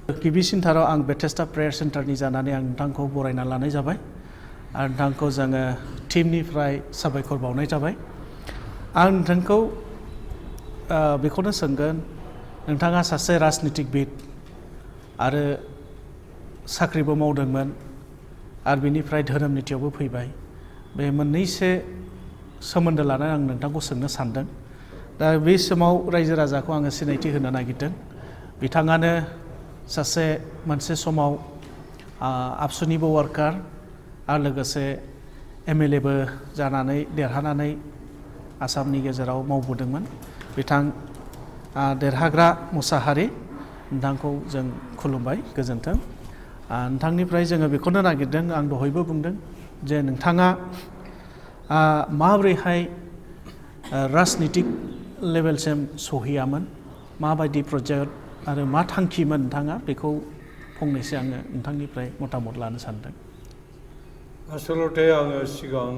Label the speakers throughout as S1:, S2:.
S1: गिबिसिनथाराव आं बेथेस्टा प्रेयार सेन्टारनि जानानै आं नोंथांखौ बरायना लानाय जाबाय आरो नोंथांखौ जोङो टीमनिफ्राय साबायखर बावनाय जाबाय। आं नोंथांखौ बेखौनो सोंगोन, नोंथाङा सासे राजनितिकबिद आरो साख्रिबो मावदोंमोन आरो बिनिफ्राय धोरोम नितियावबो फैबाय। बे मोननैसो सोमोन्दो लानानै आं नोंथांखौ सोंनो सानदों। दा बे समाव रायजो राजाखौ आङो सिनायथि होनो नागिरदों। बिथाङानो सासे मोनसे समाव आबसुनिबो वार्कार आरो लोगोसे एमएलएबो जानानै देरहानानै आसामनि गेजेराव मावबोदोंमोन। बिथां देरहाग्रा मुसाहारि, नोंथांखौ जों खुलुमबाय, गोजोन्थों। नोंथांनिफ्राय जोङो बेखौनो नागिरदों, आं दहायबो बुंदों जे नोंथाङा माबोरैहाय राजनितिक लेभेलसिम सहैयामोन, माबायदि प्रजेक्ट आरो मा थांखिमोन नोंथाङा, बेखौ फंनैसो आङो नोंथांनिफ्राय मतामत लानो सानदों।
S2: आसलते आङो सिगां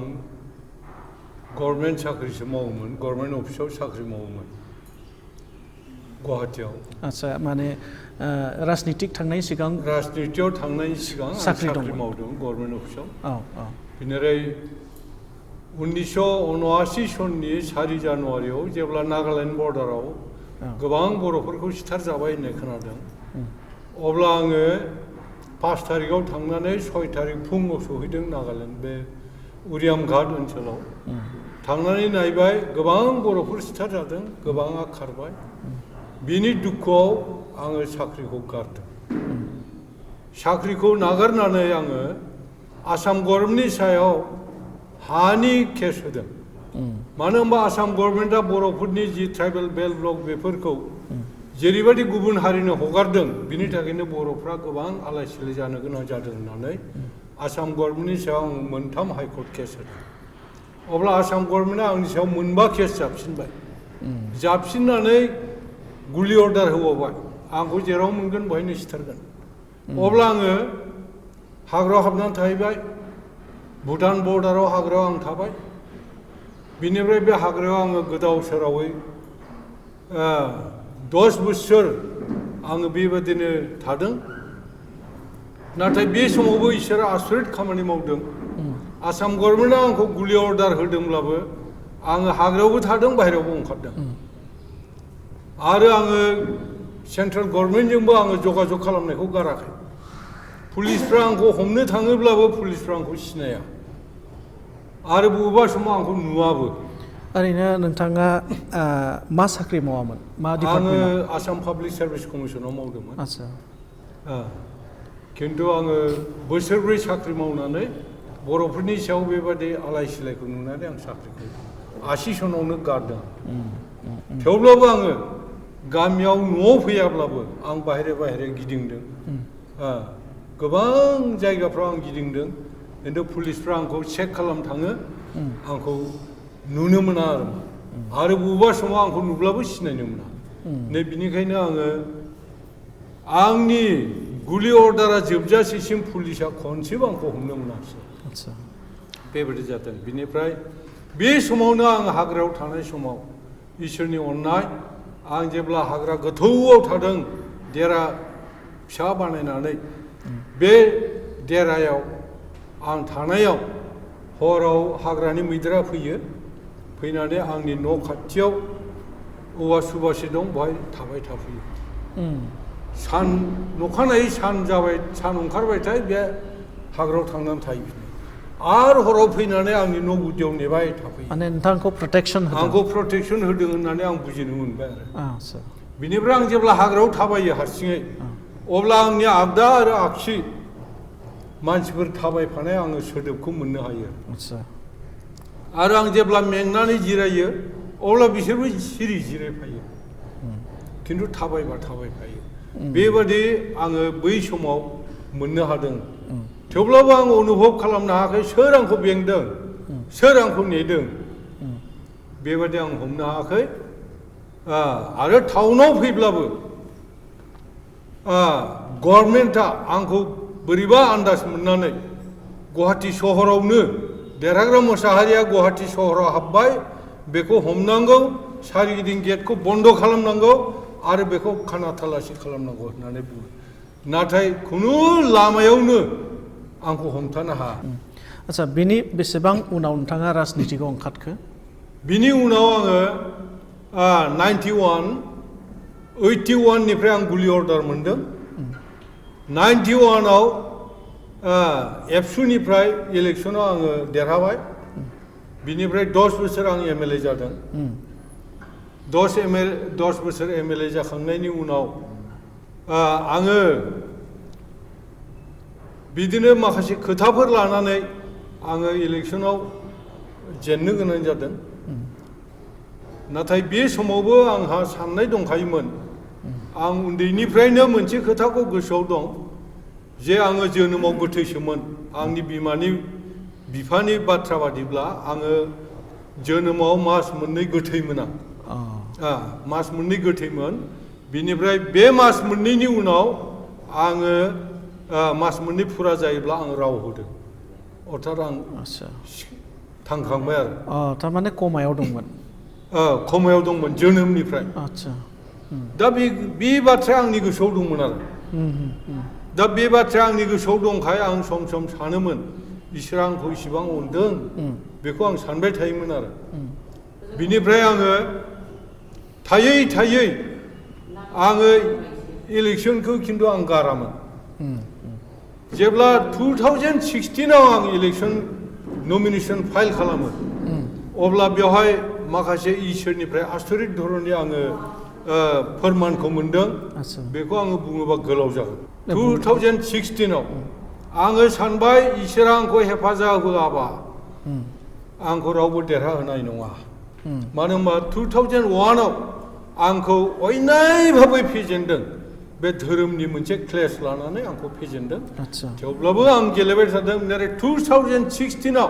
S2: गभर्नमेन्ट साख्रिसो मावोमोन, गभर्नमेन्ट अफिसाव साख्रि मावोमोन गुवाहाटियाव।
S1: आच्छा, माने राजनितिक थांनायनि सिगां
S2: राजनितियाव थांनायनि सिगां आं साख्रि मावदों गभर्नमेन्ट अफिसाव। बिनिफ्राय 1979 सननि 4 जानुवारियाव जेब्ला नागालेण्ड बर्डाराव गोबां बर'फोरखौ सिथारजाबाय होननाय खोनादों, अब्ला आङो 5 तारिखआव थांनानै 6 तारिख फुङाव सहैदों नागालेण्ड, बे उरियाम घाट ओनसोलाव। थांनानै नायबाय, गोबां बर'फोर सिथारजादों, गोबाङा खारबाय। बिनि दुखुआव आङो साख्रिखौ गारदों। साख्रिखौ नागारनानै आङो आसाम गभर्नमेन्टनि सायाव हानि केस होदों। मानो होनबा आसाम गभर्नमेन्टआ बर'फोरनि जि ट्राइबेल बेल्ट ब्लक बेफोरखौ जेरैबायदि गुबुन हारिनो हगारदों, बिनि थाखायनो बर'फ्रा गोबां आलाय सिलाय जानो गोनां जादों होननानै आसाम गभर्नमेन्टनि सायाव आं 3 हाइकर्ट केस होदों। अब्ला आसाम गभर्नमेन्टआ आंनि सायाव 4 केस जाबसिनबाय। जाबसिननानै गुलि अर्डार होबावबाय, आंखौ जेराव मोनगोन बेवहायनो सिथारगोन। अब्ला आङो हाग्रायाव हाबनानै थाहैबाय, भुटान बर्डाराव हाग्रायाव आं थाबाय। बिनिफ्राय बे हाग्रायाव आङो गोदाव सोरावै 10 बोसोर आङो बेबादिनो थादों। नाथाय बे समावबो इसोरा आसरित खामानि मावदों। आसाम गभर्नमेन्टआ आंखौ गुलि अर्डार होदोंब्लाबो आङो हाग्रायावबो थादों, बाहेरायावबो ओंखारदों। आरो आङो सेन्ट्रेल गभर्नमेन्टजोंबो आङो जगाजग खालामनायखौ गाराखै। पुलिसफ्रा आंखौ हमनो थाङोब्लाबो पुलिसफ्रा आंखौ सिनाया आरो बबेबा समाव आंखौ नुवाबो।
S1: ओरैनो नोंथाङा मा साख्रि मावामोन, मा डिपार्टमेन्टआव?
S2: आङो आसाम पाब्लिक सार्भिस कमिसनाव मावदोंमोन।
S1: आच्छा।
S2: खिन्थु आङो बोसोरब्रै साख्रि मावनानै बर'फोरनि सायाव बेबादि आलाय सिलायखौ नुनानै आं साख्रिखौ 80 सनावनो गारदों। थेवब्लाबो आङो गामियाव न'आव फैयाब्लाबो आं बाहेरे गिदिंदों। गोबां जायगाफ्राव आं गिदिंदों, खिन्थु पुलिसफ्रा आंखौ चेक खालामनो थाङो, आंखौ नुनो मोना आरो बबेबा समाव आंखौ नुब्लाबो सिनायनो मोना। नै बिनिखायनो आङो आंनि गुलि अर्डारा जोबजासेसिम पुलिसा खनसेबो आंखौ हमनो मोनासै।
S1: आच्छा।
S2: बेबायदि जादों। बिनिफ्राय बे समावनो आं हाग्रायाव थानाय समाव इसोरनि अननाय, आं जेब्ला हाग्रा गोथौआव थादों देरा फिसा बानायनानै, बे देरायाव आं थानायाव हराव हाग्रानि मैदेरा फैयो, फैनानै आंनि न' खाथियाव औवा सुबासे दं, बेवहाय थाबाय थाफैयो। अखानायै सान जाबाय, सान ओंखारबायथाय बे हाग्रायाव थांनानै थाहैफिनो आरो हराव फैनानै आंनि न' गुदियाव नेबाय थाफैयो।
S1: माने नोंथांखौ प्रटेक्सन होदों?
S2: आंखौ प्रटेक्सन होदों होननानै आं बुजिनो मोनबाय आरो।
S1: आच्छा।
S2: बिनिफ्राय आं जेब्ला हाग्रायाव थाबायो हारसिङै, अब्ला आंनि आगदा आरो आगसि मानसिफोर थाबायफानाय आङो सोदोबखौ मोननो हायो।
S1: आच्छा।
S2: आरो आं जेब्ला मेंनानै जिरायो, अब्ला बिसोरबो सिरि जिरायफायो, खिन्थु थाबायबा थाबायफायो। बेबादि आङो बै समाव मोननो हादों। थेवब्लाबो आं अनुभब खालामनो हायाखै सोर आंखौ बेंदों, सोर आंखौ नेदों, बेबादि आं हमनो हायाखै। आरो टाउनाव फैब्लाबो गभर्नमेन्टआ आंखौ बोरैबा आन्दाज मोननानै गुवाहाटि सहरावनो, देरहाग्रा मुसाहारिया गुवाहाटि सहराव हाबबाय, बेखौ हमनांगौ, सोरगिदिं गेटखौ बन्द खालामनांगौ आरो बेखौ खाना थालासि खालामनांगौ होननानै बुङो। नाथाय खुनु लामायावनो आंखौ हमथानो हाया
S1: आच्छा बेनि बेसेबां उनाव नोंथाङा राजनितिखौ ओंखारखो
S2: बिनि उनाव आङो 81 निफ्राय आं गुलि अर्डार मोनदों 91 आव एबसुनिफ्राय इलेक्सनाव आङो देरहाबाय बिनिफ्राय 10 बोसोर आं एमएलए जादों 10 बोसोर एमएलए जाखांनायनि उनाव आङो बिदिनो माखासे खोथाफोर लानानै आङो इलेक्सनाव जेननो गोनां जादों नाथाय बे समावबो आंहा साननाय दंखायोमोन आं उन्दैनिफ्रायनो मोनसे खोथाखौ गोसोआव दं जे आङो जोनोमाव गोथैसोमोन आंनि बिफानि बाथ्रा बादिब्ला आङो जोनोमाव मास मोननै गोथैमोन आं मास मोननै गोथैमोन बिनिफ्राय बे मास मोननैनि उनाव आङो मास मोननै फुरा जायोब्ला आं राव होदों अर्थात आं थांखांबाय आरो
S1: थारमाने कमायाव दंमोन
S2: कमायाव दंमोन जोनोमनिफ्राय
S1: आच्छा
S2: दा बे बाथ्राया आंनि गोसोआव दंमोन आरो दा बे बाथ्राया आंनि गोसोआव दंखाय आं सम सम सानोमोन इसोरा आंखौ इसिबां अनदों बेखौ आं सानबाय थायोमोन आरो बिनिफ्राय आङो थायै थायै आङो इलेक्सनखौ खिन्थु आं गारामोन जेब्ला 2016 आव आं इलेक्सन नमिनेसन फाइल खालामो अब्ला बेवहाय माखासे इसोरनिफ्राय आसरित धरननि आङो फोरमानखौ मोनदों बेखौ आङो बुङोबा गोलाव जागोन 2016 आव आङो सानबाय इसोरा आंखौ हेफाजाब होआबा आंखौ रावबो देरहाहोनाय नङा मानो होनबा 2001 आव आंखौ अयनाय भाबै फेजेनदों बे धोरोमनि मोनसे क्लेश लानानै आंखौ फेजेनदों थेवब्लाबो आं गेलेबाय थादों नाथाय 2016 आव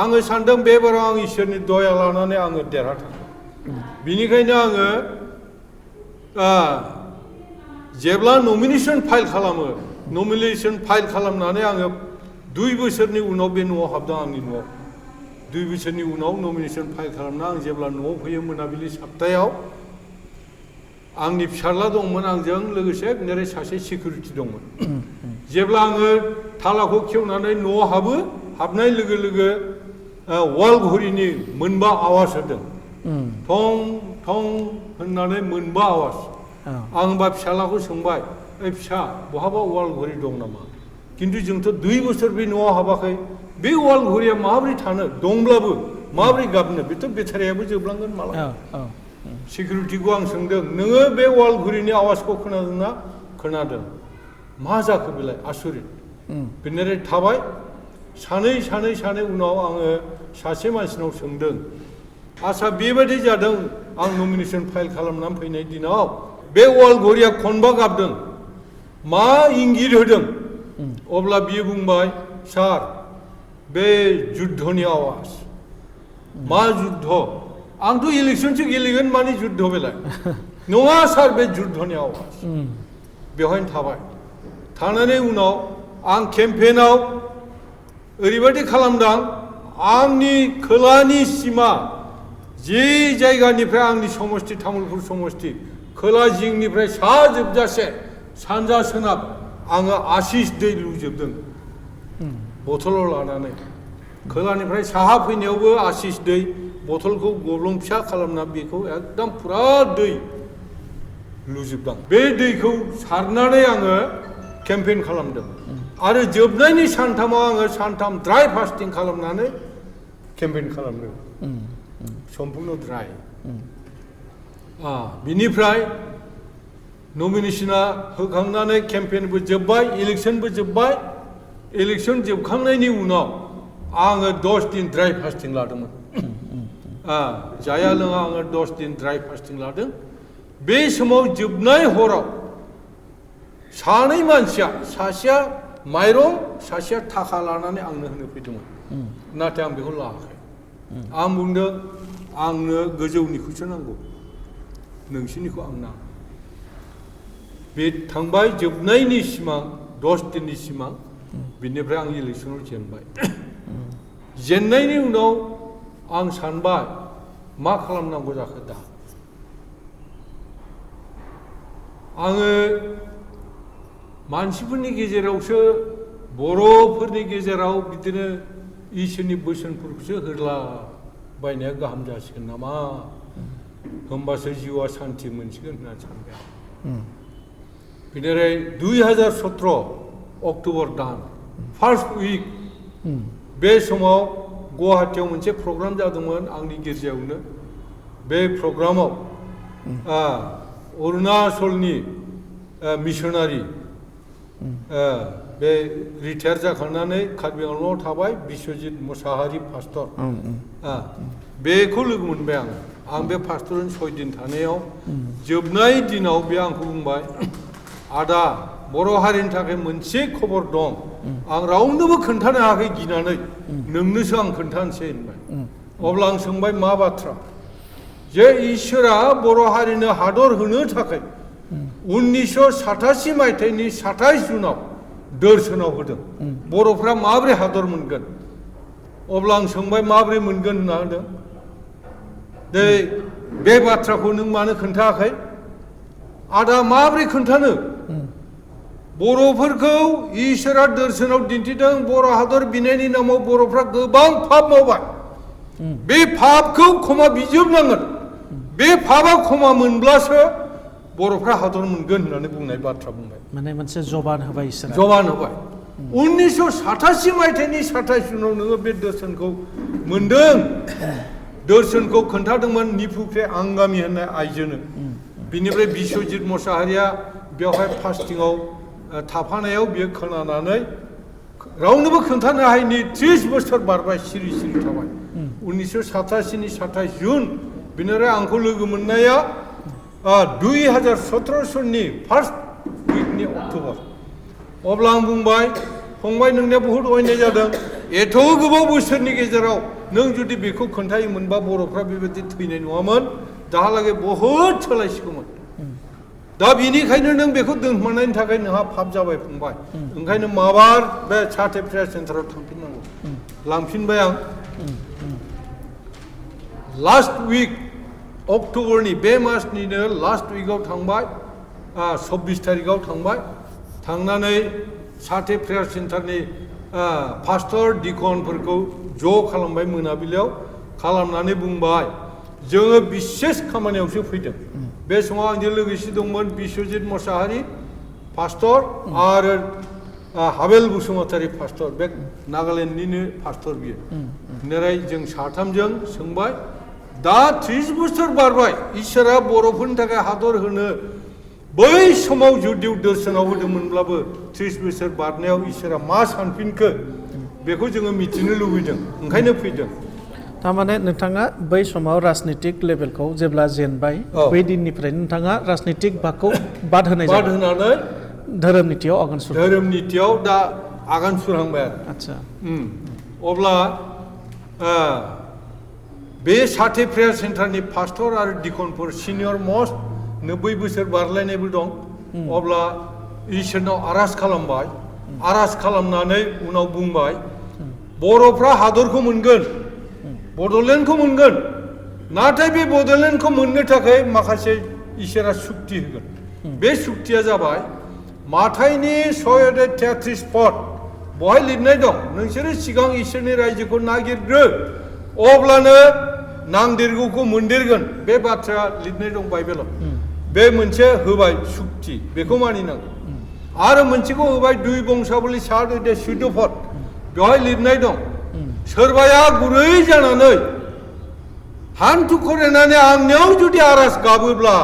S2: आङो सानदों बे बाराव आं इसोरनि दया लानानै आङो देरहाथारगोन बिनिखायनो आङो जेब्ला नमिनेसन फाइल खालामो नमिनेसन फाइल खालामनानै आङो 2 बोसोरनि उनाव बे न'आव हाबदों आंनि न'आव 2 बोसोरनि उनाव नमिनेसन फाइल खालामना आं जेब्ला न'आव फैयो मोनाबिलि साबथायाव आंनि फिसाज्ला दंमोन आंजों लोगोसे नेरे सासे सिकिउरिटि दंमोन जेब्ला आङो थालाखौ खेवनानै न'आव हाबो हाबनाय लोगो लोगो वाल घड़ीनि मोनबा आवाज होदों थं थं होननानै मोनबा आवाज आं बा फिसाज्लाखौ सोंबाय ओइ फिसा बहाबा वाल घड़ी दं नामा खिन्थु जोंथ' 2 बोसोर बे न'आव हाबाखै बे वाल घड़ीया माबोरै थानो दंब्लाबो माबोरै गाबनो बेथ' बेटारियाबो जोबलांगोन माला सिकिउरिटिखौ आं सोंदों नोङो बे वाल घड़ीनि आवाजखौ खोनादोंना खोनादों मा जाखो बेलाय आसरित बेनिफ्राय थाबाय सानै उनाव आङो सासे मानसिनाव सोंदों आच्छा बेबायदि जादों आं नमिनेसन फाइल खालामनानै फैनाय दिनाव बे वाल घड़ीया खनबा गाबदों मा इंगित होदों अब्ला बियो बुंबाय सार बे जुद्धनि आवाज मा जुद्ध आंथ' इलेक्सनसो गेलेगोन माने जुद्ध बेलाय नङा सार बे जुद्धनि आवाज बेवहायनो थाबाय थानानै उनाव आं केम्पेइनाव ओरैबायदि खालामदों आंनि खोलानि सिमा जे जायगानिफ्राय आंनि समष्टि तामुलपुर समष्टि खोला जिंनिफ्राय सा जोबजासे सानजा सोनाब आङो आशिस दै लुजोबदों बथलाव लानानै खोलानिफ्राय साहा फैनायावबो आशिस दै बथलखौ गब्लं फिसा खालामना बेखौ एकदम फुरा दै लुजोबदां बे दैखौ सारनानै आङो केम्पेइन खालामदों आरो जोबनायनि सानथामाव आङो सानथाम ड्राइ फास्टिं खालामनानै केम्पेइन खालामदों सम्पुर्ण ड्राइ बिनिफ्राय नमिनेसना होखांनानै केम्पेइनबो जोब्बाय इलेक्सनबो जोब्बाय इलेक्सन जोबखांनायनि उनाव आङो 10 दिन ड्राइ फास्टिं लादोंमोन जाया लोङा आङो 10 दिन ड्राइ फास्टिं लादों बे समाव जोबनाय हराव सानै मानसिया सासेया माइरं सासेया थाखा लानानै आंनो होनो फैदोंमोन नाथाय आं बेखौ लायाखै आं बुंदों आंनो गोजौनिखौसो नांगौ नोंसिनिखौ आं नाङा बे थांबाय जोबनायनि सिमां 10 दिननि सिमां बिनिफ्राय आं इलेक्सनाव जेनबाय जेननायनि उनाव आं सानबाय मा खालामनांगौ जाखो दा आङो 2014 आव मानसिफोरनि गेजेरावसो बर'फोरनि गेजेराव बिदिनो इसोरनि बोसोनफोरखौसो होलाबायनाया गाहाम जासिगोन नामा होमबासो जिउआ सान्थि मोनसिगोन होनना सानबाय आं बिनिफ्राय 2017 अक्ट'बर दान फार्स्ट उइक बे समाव गुवाहाटीयाव मोनसे प्रग्राम जादोंमोन आंनि गिर्जायावनो बे प्रग्रामाव अरुणाचलनि मिशनारि बे रिटायार जाखांनानै कार्बि आंलंआव थाबाय बिश्वजित मुसाहारि पास्टर बेखौ लोगो मोनबाय आं बे पास्टरजों 6 दिन थानायाव जोबनाय दिनाव बे आंखौ बुंबाय आदा बर' हारिनि थाखाय मोनसे खबर दं आं रावनोबो खोन्थानो हायाखै गिनानै नोंनोसो आं खोन्थानोसै होनबाय अब्ला आं सोंबाय मा बाथ्रा जे इसोरा बर' हारिनो हादर होनो थाखाय 1987 मायथाइनि 27 जुनाव दर्शनाव होदों बर'फ्रा माबोरै हादर मोनगोन अब्ला आं सोंबाय माबोरै मोनगोन होनना होदों बे बाथ्राखौ नों मानो खोन्थायाखै आदा माबोरै खोन्थानो बर'फोरखौ इसोरा दर्शनाव दिन्थिदों बर' हादर बिनायनि नामाव बर'फ्रा गोबां पाप मावबाय बे पापखौ क्षमा बिजोबनांगोन बे पापआ क्षमा मोनब्लासो बर'फ्रा हादर मोनगोन होननानै बुंनाय बाथ्रा बुंबाय
S1: माने मोनसे जबान होबाय इसोरा
S2: जबान होबाय 1987 मायथाइनि 27 जुनाव नोङो बे दर्शनखौ मोनदों दर्शनखौ खोन्थादोंमोन निफुख्रे आंगामि होननाय आइजोनो बिनिफ्राय बिश्वजित मुसाहारिया बेवहाय फास्टिंआव थाफानायाव बियो खोनानानै रावनोबो खोन्थानो हायैनि 30 बोसोर बारबाय सिरि सिरि थाबाय 1987 नि 27 जुन बिनिफ्राय आंखौ लोगो मोननाया 2017 सननि फार्स्ट उइकनि अक्ट'बर अब्ला आं बुंबाय फंबाय नोंनिया बहुद अयनाय जादों एथ' गोबाव बोसोरनि गेजेराव नों जुदि बेखौ खोन्थायोमोनबा बर'फ्रा बेबायदि थैनाय नङामोन दाहालागै बहुद सोलायसिगौमोन दा बेनिखायनो नों बेखौ दोनखोमानायनि थाखाय नोंहा पाप जाबाय फंबाय ओंखायनो माबार बे साथे प्रेयार सेन्टाराव थांफिननांगौ लांफिनबाय आं लास्ट उइक अक्ट'बरनि बे मासनिनो लास्ट उइकआव थांबाय 26 तारिखआव थांबाय थांनानै साथे प्रेयार सेन्टारनि पास्टर डिकनफोरखौ ज' खालामबाय मोनाबिलियाव खालामनानै बुंबाय जोङो बिसेस खामानियावसो फैदों बे समाव आंजों लोगोसे दंमोन बिश्वजित मुसाहारि पास्टर आरो हाबेल बसुमतारी पास्टर बे नागालेण्डनिनो पास्टर बियो बिनिफ्राय जों साथामजों सोंबाय दा 30 बोसोर बारबाय इसोरा बर'फोरनि थाखाय हादर होनो बै समाव जुदिव दर्शनाव होदोंमोनब्लाबो 30 बोसोर बारनायाव इसोरा मा सानफिनखो बेखौ जोङो मिथिनो लुबैदों ओंखायनो फैदों
S1: थारमाने नोंथाङा बै समाव राजनितिक लेभेलखौ जेब्ला जेनबाय बै दिननिफ्राय नोंथाङा राजनितिक भागखौ बाद होनानै धोरोम नीतियाव आगान सुरबाय
S2: धोरोम नीतियाव दा आगान सुरहांबाय आरो
S1: आच्छा
S2: अब्ला बे साथे प्रेयार सेन्टारनि पास्टर आरो डिकनफोर सिनियर मस्ट 90 बोसोर बारलायनायबो दं अब्ला इसोरनाव आर'ज खालामबाय आर'ज खालामनानै उनाव बुंबाय बर'फ्रा हादरखौ मोनगोन बड'लेण्डखौ मोनगोन नाथाय बे बड'लेण्डखौ मोननो थाखाय माखासे इसोरा सुक्ति होगोन बे सुक्तिया जाबाय माथाइनि 633 पद बहाय लिरनाय दं नोंसोरो सिगां इसोरनि रायजोखौ नागिरग्रो अब्लानो नांदेरगौखौ मोनदेरगोन बे बाथ्राया लिरनाय दं बाइबेलाव बे मोनसे होबाय सुक्ति बेखौ मानिनांगौ आरो मोनसेखौ होबाय 2 बंशावली 7:14 पद बेवहाय लिरनाय दं सोरबाया गुरै जानानै हान्थु खरायनानै आंनियाव जुदि आर'ज गाबोब्ला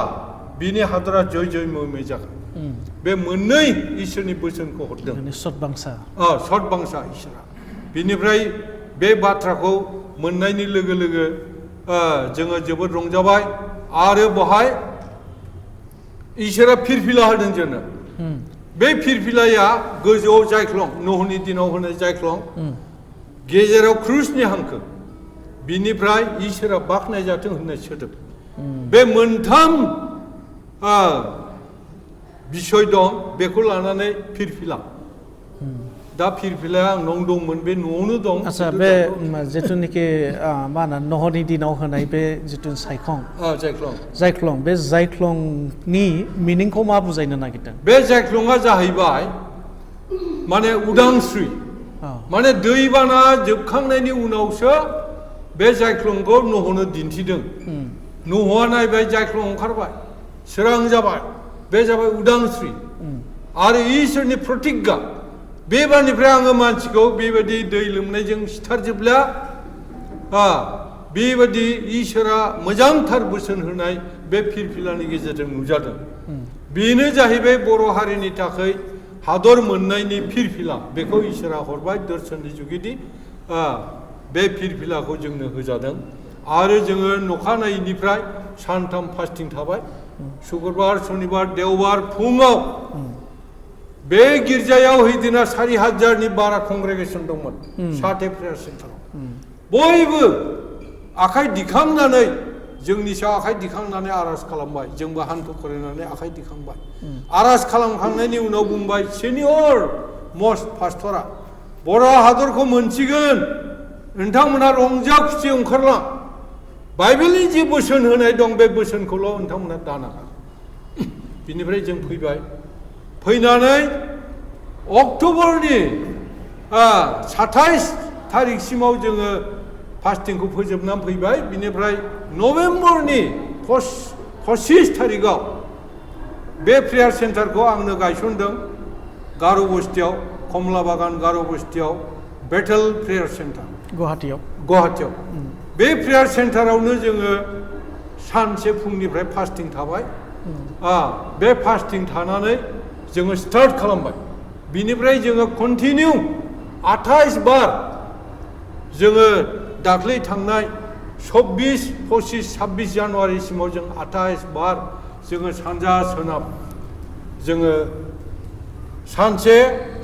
S2: बिनि हादरा जय जय मै जागोन बे मोननै इसोरनि बोसोनखौ हरदों
S1: सतबांसा
S2: सतबांसा इसोरा बिनिफ्राय बे बाथ्राखौ मोननायनि लोगो लोगो जोङो जोबोद रंजाबाय आरो बहाय इसोरा फिरफिला होदों जोंनो बे फिरफिलाया गोजौआव जायख्लं नहनि दिनाव होनाय जायख्लं गेजेराव क्रुसनि हांखो बिनिफ्राय इसोरा बाख्नाय जाथों होननाय सोदोब बे मोनथाम बिसय दं बेखौ लानानै फिरफिला दा फिरफिलाया आंनाव दंमोन बे न'आवनो दं
S1: आच्छा बे जिथुनिखि मा होनो नहरनि दिनाव होनाय बे जिथु सायखं जायख्लं बे जायख्लंनि मिनिंखौ मा बुजायनो नागिरदों
S2: बे जायख्लंआ जाहैबाय माने उदांस्रि माने दैबाना जोबखांनायनि उनावसो बे जायख्लंखौ नहरनो दिन्थिदों नहआ नायबाय जायख्लं ओंखारबाय सोरां जाबाय बे जाबाय उदांस्रि आरो इसोरनि प्रतिज्ञा बेबारनिफ्राय आङो मानसिखौ बेबायदि दै लोमनायजों सिथारजोबला बेबायदि इसोरा मोजांथार बोसोन होनाय बे फिरफिलानि गेजेरजों नुजादों बेनो जाहैबाय बर' हारिनि थाखाय हादर मोननायनि फिरफिला बेखौ इसोरा हरबाय दर्शननि जुगिदि बे फिरफिलाखौ जोंनो होजादों आरो जोङो नखानायैनिफ्राय सानथाम फास्टिं थाबाय शुक्रबार सनिबार देवबार फुङाव बे गिर्जायाव हैदिना 4000नि बारा कंग्रेगेसन दंमोन साथे प्रेयार सेन्टाराव बयबो आखाइ दिखांनानै जोंनि सायाव आखाइ दिखांनानै आर'ज खालामबाय जोंबो हान्थु खरायनानै आखाइ दिखांबाय आर'ज खालामखांनायनि उनाव बुंबाय सिनियर मस्ट पास्टरा बर' हादरखौ मोनसिगोन नोंथांमोना रंजा खुसि ओंखारलां बाइबेलनि जि बोसोन होनाय दं बे बोसोनखौल' नोंथांमोना दानाङा बिनिफ्राय जों फैबाय फैनानै अक्ट'बरनि 27 थारिखसिमाव जोङो फास्टिंखौ फोजोबनानै फैबाय बिनिफ्राय नभेम्बरनि 25 थारिखआव बे प्रेयार सेन्टारखौ आंनो गायसनदों गार' बस्तियाव कमला बागान गार' बस्तियाव बेथेल प्रेयार सेन्टार गुवाहाटीयाव बे प्रेयार सेन्टारावनो जोङो सानसे फुंनिफ्राय फास्टिं थाबाय बे फास्टिं थानानै जोङो स्टार्ट खालामबाय बिनिफ्राय जोङो कन्टिनिउ 28 बार जोङो दाख्लै थांनाय 24, 25, 26 जानुवारिसिमाव जों 28 बार जोङो सानजा सोनाब जोङो सानसे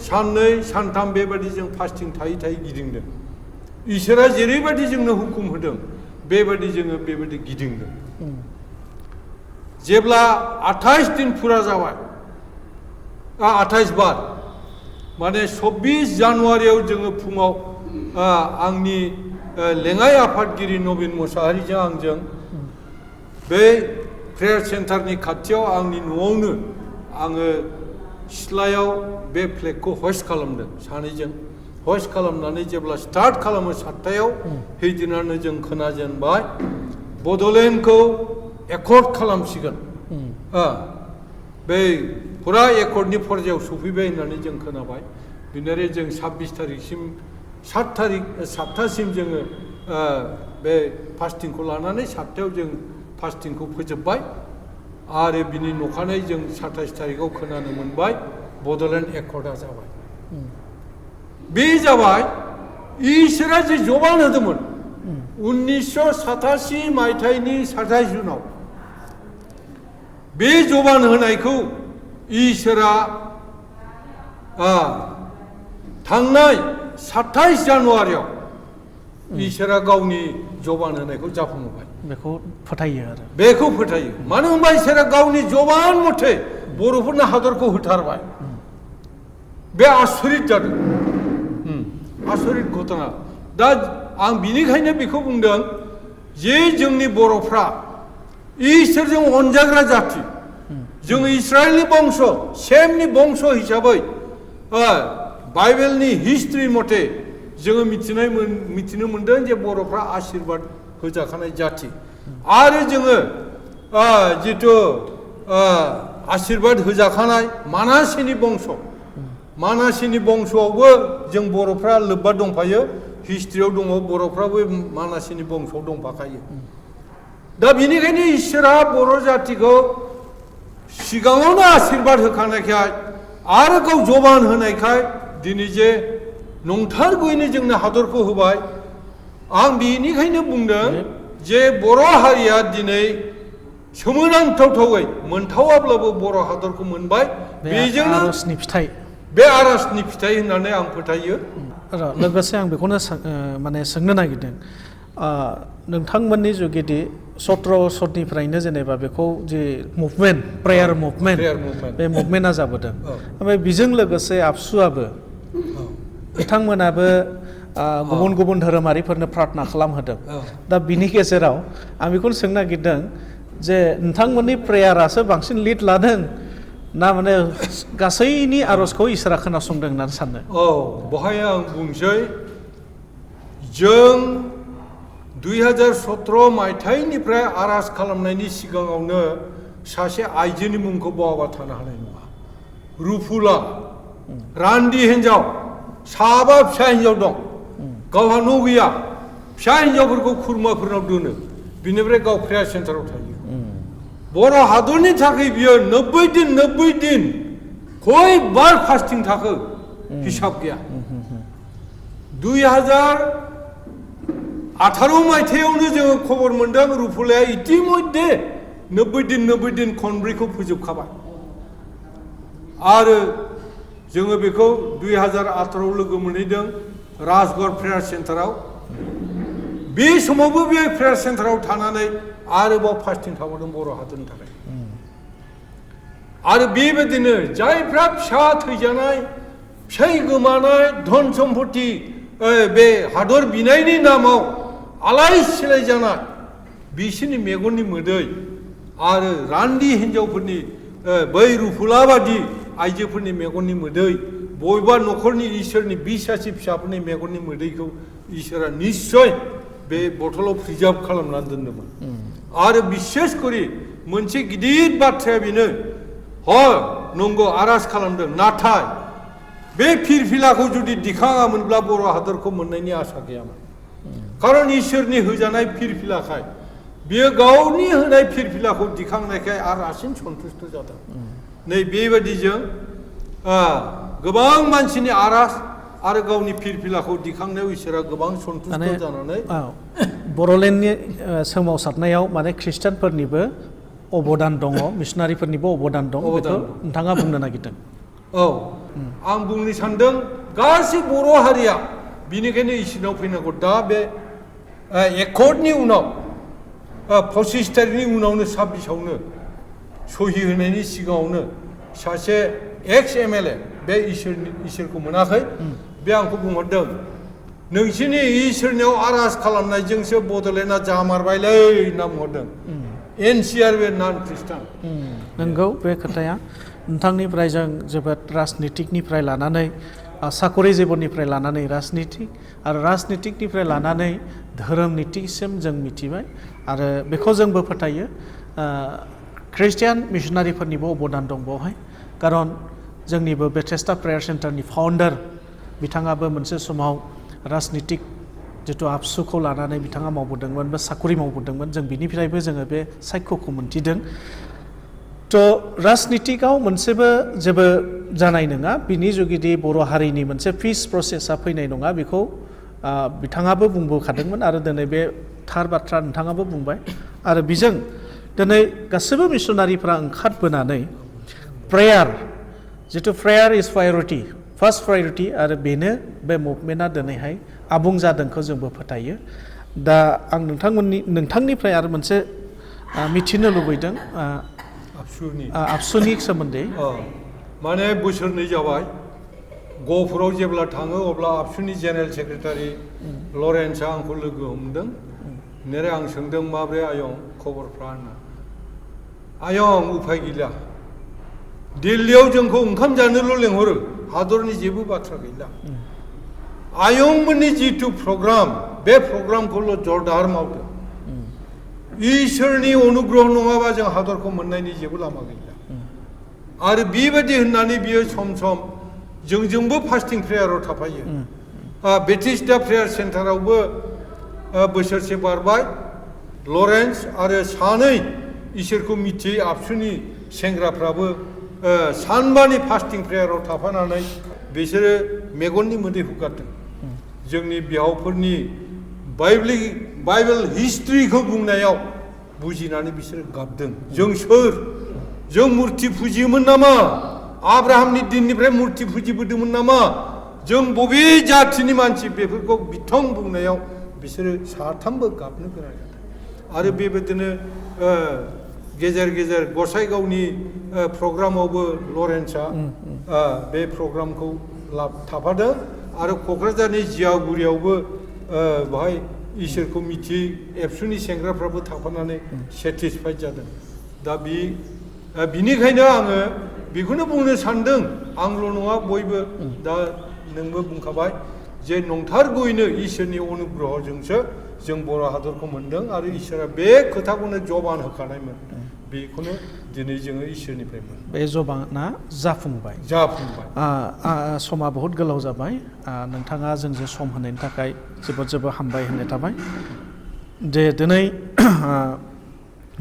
S2: साननै सानथाम बेबायदि जों फास्टिं थायै थायै गिदिंदों इसोरा जेरैबायदि जोंनो हुकुम होदों बेबायदि जोङो बेबायदि गिदिंदों जेब्ला 28 दिन फुरा जाबाय 28 बार माने 26 जानुवारियाव जोङो फुङाव आंनि लेङाइ आफादगिरि नबिन मुसाहारिजों आंजों बे प्रेयार सेन्टारनि खाथियाव आंनि न'आवनो आङो सिथ्लायाव बे फ्लेगखौ हस्ट खालामदों सानैजों हस्ट खालामनानै जेब्ला स्टार्ट खालामो 7टायाव हैदिनानो जों खोनाजेनबाय बड'लेण्डखौ एकर्ड खालामसिगोन बे फुरा एकर्डनि फर्जायाव सफैबाय होननानै जों खोनाबाय बिनिफ्राय जों 26 थारिखसिम 7थासिम जोङो बे फास्टिंखौ लानानै 7टायाव जों फास्टिंखौ फोजोबबाय आरो बिनि नखानायै जों 27 थारिखआव खोनानो मोनबाय बड'लेण्ड एकर्डआ जाबाय बे जाबाय इसोरा जे जबान होदोंमोन 1987 मायथाइनि 27 जुनाव बे जबान होनायखौ इसोरा थांनाय 27 जानुवारियाव इसोरा गावनि जबान होनायखौ जाफुंहोबाय बेखौ फोथायो मानो होनबा इसोरा गावनि जबान मथे बर'फोरनि हादरखौ होथारबाय बे आसरित जादों आसरित घटना दा आं बिनिखायनो बेखौ बुंदों जे जोंनि बर'फ्रा इसोरजों अनजाग्रा जाथि जों इस्राएलनि बंश सेमनि बंश हिसाबै बाइबेलनि हिस्ट्रि मथे जोङो मिथिनो मोन्दों जे बर'फ्रा आशीर्बाद होजाखानाय जाथि आरो जोङो जिथु आशीर्बाद होजाखानाय मानासेनि बंशआवबो जों बर'फ्रा लोब्बा दंफायो हिस्ट्रियाव दङ बर'फ्राबो मानासेनि बंशआव दंफाखायो दा बेनिखायनो इसोरा बर' जातिखौ सिगाङावनो आशीर्बाद होखानायखाय आरो गाव जबान होनायखाय दिनै जे नंथारगौयैनो जोंनो हादरखौ होबाय आं बेनिखायनो बुंदों जे बर' हारिया दिनै सोमोनांथावै मोनथावाब्लाबो बर' हादरखौ मोनबाय बेजोंनो बे आरजनि फिथाइ होननानै आं फोथायो
S1: लोगोसे आं बेखौनो माने सोंनो नागिरदों नोंथांमोननि जुगिदि 17 सननिफ्रायनो जेनेबा बेखौ जे मुभमेन्ट प्रेयार मुभमेन्ट बे मुभमेन्टआ जाबोदों ओमफ्राय बेजों लोगोसे आबसुआबो बिथांमोनाबो गुबुन गुबुन धोरोमारिफोरनो प्रार्थना खालामहोदों दा बिनि गेजेराव आं बेखौनो सोंनो नागिरदों जे नोंथांमोननि प्रेयारासो बांसिन लिड लादों ना माने गासैनि आर'जखौ इसोरा खोनासंदों होननानै सानो
S2: बहाय आं बुंसै जों 2017 मायथाइनिफ्राय आर'ज खालामनायनि सिगाङावनो सासे आइजोनि मुंखौ बावाबा थानो हानाय नङा रुफुला रान्दि हिन्जाव साबा फिसा हिन्जाव दं गावहा न' गैया फिसा हिन्जावफोरखौ खुरमाफोरनाव दोनो बिनिफ्राय गाव प्रेयार सेन्टाराव थायो बर' हादरनि थाखाय बियो 90 दिन खय बार फास्टिं थाखो हिसाब गैया 2018 मायथाइयावनो जोङो खबर मोनदों रुफुलाया इतिमध्ये 90 दिन खनब्रैखौ फोजोबखाबाय आरो जोङो बेखौ 2018 लोगो मोनहैदों राजगड़ प्रेयार सेन्टाराव बे समावबो बे प्रेयार सेन्टाराव थानानै आरोबाव फास्टिं थाबावदों बर' हादरनि थाखाय आरो बेबायदिनो जायफ्रा फिसा थैजानाय फिसाय गोमानाय धन सम्पति बे हादर बिनायनि नामाव आलाय सिलाय जानाय बिसोरनि मेगननि मोदै आरो रान्दि हिन्जावफोरनि बै रुफुला बादि आइजोफोरनि मेगननि मोदै बबेबा न'खरनि इसोरनि बिसासि फिसाफोरनि मेगननि मोदैखौ इसोरा निस्सय बे बथलाव प्रिजार्भ खालामनानै दोन्दोंमोन आरो बिसेस करि मोनसे गिदिर बाथ्राया बेनो नंगौ आर'ज खालामदों नाथाय बे फिरफिलाखौ जुदि दिखाङामोनब्ला बर' हादरखौ मोननायनि आसा गैयामोन खारन इसोरनि होजानाय फिरफिलाखाय बियो गावनि होनाय फिरफिलाखौ दिखांनायखाय आरो रासिन सन्तुष्ट जादों नै बेबायदिजों गोबां मानसिनि आर'ज आरो गावनि फिरफिलाखौ दिखांनायाव इसोरा गोबां सन्तुष्ट जानानै
S1: बर'लेण्डनि सोमावसारनायाव माने ख्रिस्टानफोरनिबो अबदान दङ मिसनारिफोरनिबो अबदान दं बेखौ नोंथाङा बुंनो नागिरदों
S2: आं बुंनो सानदों गासै बर' हारिया बिनिखायनो इसोरनाव फैनांगौ दा बे एकर्डनि उनाव 25 तारिखनि उनावनो 26आवनो सहि होनायनि सिगाङावनो सासे एक्स MLA बे इसोरखौ मोनाखै बे आंखौ बुंहरदों नोंसिनि इसोरनियाव आर'ज खालामनायजोंसो बड'लेण्डआ जामारबायलै होनना बुंहरदों NCR बे नन ख्रिस्टान
S1: नंगौ बे खोथाया नोंथांनिफ्राय जों जोबोद राजनितिकनिफ्राय लानानै साकरि जिबननिफ्राय लानानै राजनितिक आरो राजनितिकनिफ्राय लानानै धोरोम नितिसिम जों मिथिबाय आरो बेखौ जोंबो फोथायो ख्रिस्टियान मिसनारिफोरनिबो अबदान दं बेवहाय खारन जोंनिबो बेथेस्टा प्रेयार सेन्टारनि फाउन्डार बिथाङाबो मोनसे समाव राजनितिक जिथु आबसुखौ लानानै बिथाङा मावबोदोंमोन बा साकरि मावबोदोंमोन जों बिनिफ्रायबो जोङो बे सायख'खौ मोनथिदों राजनितिकआव मोनसेबो जेबो जानाय नङा बिनि जुगिदि बर' हारिनि मोनसे पिस प्रसेसा फैनाय नङा बेखौ बिथाङाबो बुंबोखादोंमोन आरो दिनै बे थार बाथ्रा नोंथाङाबो बुंबाय आरो बेजों दिनै गासैबो मिसनारिफ्रा ओंखारबोनानै प्रेयार जिथु प्रेयार इज प्रायरिटि फार्स्ट प्रायरिटि आरो बेनो बे मुभमेन्टआ दिनैहाय आबुं जादोंखौ जोंबो फोथायो दा आं नोंथांनिफ्राय आरो मोनसे मिथिनो लुबैदों आबसुनि सोमोन्दै
S2: माने बोसोरनै जाबाय गहपुराव जेब्ला थाङो अब्ला आबसुनि जेनेरेल सेक्रेटारि लरेन्सआ आंखौ लोगो हमदों नेरे आं सोंदों माब्रै आयं खबरफ्रा होनना आयं उफाय गैला दिल्लीयाव जोंखौ ओंखाम जानोल' लेंहरो हादरनि जेबो बाथ्रा गैला आयंमोननि जिथु प्रग्राम बे प्रग्रामखौल' जरदार मावदो इसोरनि अनुग्रह नङाबा जों हादरखौ मोननायनि जेबो लामा गैला आरो बेबायदि होननानै बियो सम सम जोंजोंबो फास्टिं प्रेयाराव थाफायो बेथिस्टा प्रेयार सेन्टारावबो बोसोरसे बारबाय लरेन्स आरो सानै इसोरखौ मिथियै आबसुनि सेंग्राफ्राबो सानबानि फास्टिं प्रेयाराव थाफानानै बिसोरो मेगननि मोदै हुगारदों जोंनि बिहावफोरनि बाइबेल हिस्ट्रिखौ बुंनायाव बुजिनानै बिसोरो गाबदों जों सोर जों मुर्ति फुजियोमोन नामा आब्राहामनि दिननिफ्राय मुर्ति फुजिबोदोंमोन नामा जों बबे जाथिनि मानसि बेफोरखौ बिथं बुंनायाव बिसोरो साथामबो गाबनो गोनां जादों आरो बेबायदिनो गेजेर गेजेर गसाइगावनि प्रग्रामावबो लरेन्सआ बे प्रग्रामखौ थाफादों आरो क'क्राझारनि जियागुरियावबो बाहाय इसोरखौ मिथि एबसुनि सेंग्राफ्राबो थाफानानै सेटिसफाइड जादों दा बिनिखायनो आङो बेखौनो बुंनो सानदों आंल' नङा बयबो दा नोंबो बुंखाबाय जे नंथारगौयैनो इसोरनि अनुग्रहजोंसो जों बर' हादरखौ मोन्दों आरो इसोरा बे खोथाखौनो जबान होखानायमोन बेखौनो दिनै जोङो इसोरनिफ्राय मोनो
S1: बे जबाना जाफुंबाय समा बहुद गोलाव जाबाय नोंथाङा जोंजों सम होनायनि थाखाय जोबोद जोबोद हामबाय होननाय थाबाय जे दिनै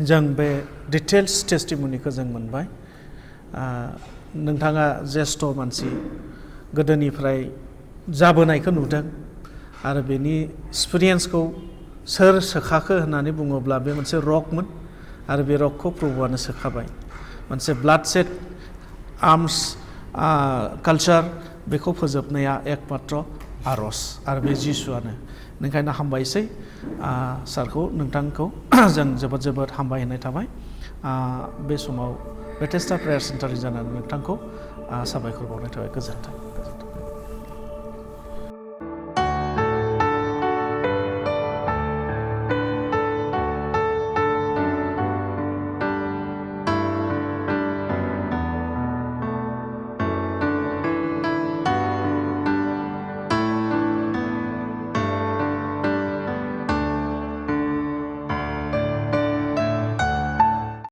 S1: जों बे डिटेल्स टेस्टिमनिखौ जों मोनबाय नोंथाङा ज्येष्ठ मानसि गोदोनिफ्राय जाबोनायखौ नुदों आरो बेनि एक्सपिरियेन्सखौ सोर सोखाखो होननानै बुङोब्ला बे मोनसे रकमोन आरो बे रकखौ प्रभुआनो सोखाबाय मोनसे ब्लाड सेड आर्म्स कालचार बेखौ फोजोबनाया एकमात्र आर'ज आरो बे जिसुआनो ओंखायनो हामबायसै सारखौ नोंथांखौ जों जोबोद जोबोद हामबाय होननाय थाबाय बे समाव बेथेस्टा प्रेयार सेन्टारनि जानानै नोंथांखौ साबायखर बावनाय थाबाय गोजोन्थों